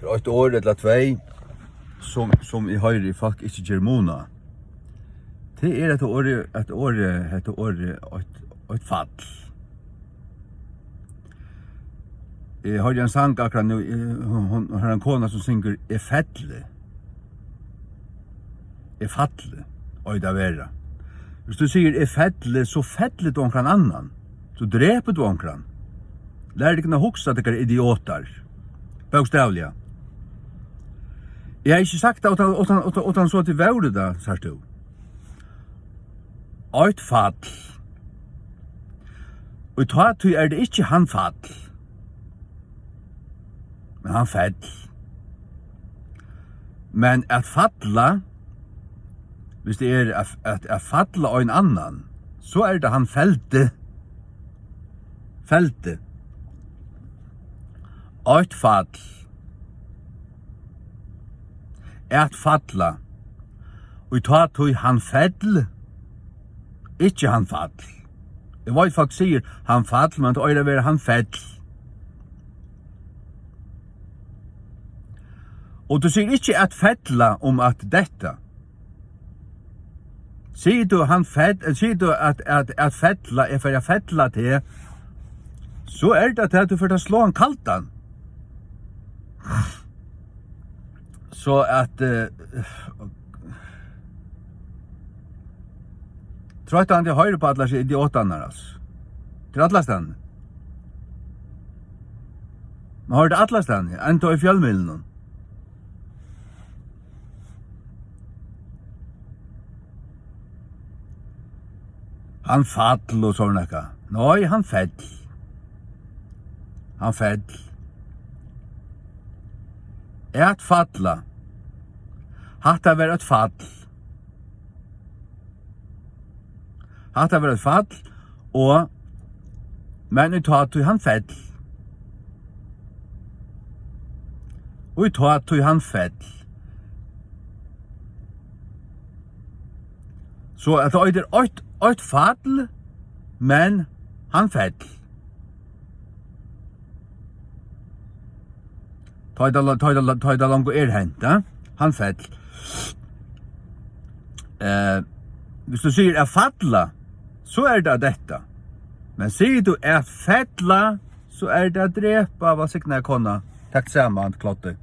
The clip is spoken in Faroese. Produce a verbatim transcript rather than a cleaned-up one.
Eitt orð ella tvey, sum, sum eg hoyri, fólk ikki ger mun á. Tað er hetta orðið, hetta orðið, hetta orðið, eitt, eitt fall. Eg hoyrdi ein sang akkurát nú, eh, hon, hon, har er ein kona, sum syngur, "Eg felli." Eg falli, eitur tað at vera. Viss tú sigur, "Eg felli", so fellir tú onkran annan. So drepur tú onkran. Lærið tykkum at hugsa, tykkara idiotar. Bókstavliga. Eg hevði ikki sagt tað, uttan, uttan, uttan, uttan so tit vóru tað, sært tú. Eitt fall. Og tá tí er tað ikki hann fall. Men hann fell. Men at falla, viss tað er at, at, at falla ein annan, so er tað hann feldi. Feldi. Eitt fall. At falla. Og tá tí hann fell, ikki hann fall. Eg veit, fólk sigur, "Hann fall", men tað eigur at vera, "Hann fell". Og tú sigur ikki "at fella" um at detta. Sigur tú, "Hann fell", ella sigur tú, at, at, at fella, eg fari at fella teg, so er tað tað, at tú fert at sláa hann kaldan. So at, eh, troyttandi at hoyra upp á allar hesar idiotarnar, altso. Tað er allastaðni. Man hoyrir tað allastaðni, enntá í fjølmiðlunum. Hann fall og sovorðið nakað. Nei, hann fell. Hann fell. At falla. Hatta var eitt fall. Hatta var eitt fall, og, men í tá tí hann fell. Og í tá tí hann fell. So at tað eitur eitt, eitt fall, men hann fell. Tá ið tað, tá ið tað, tá ið tað longu er hent, ja? Hann fell. Eh, viss tú sigur "at falla", so er tað at detta. Men sigur tú "at fella", so er tað at drepa, vælsignaða kona. Tak saman, Kloddi.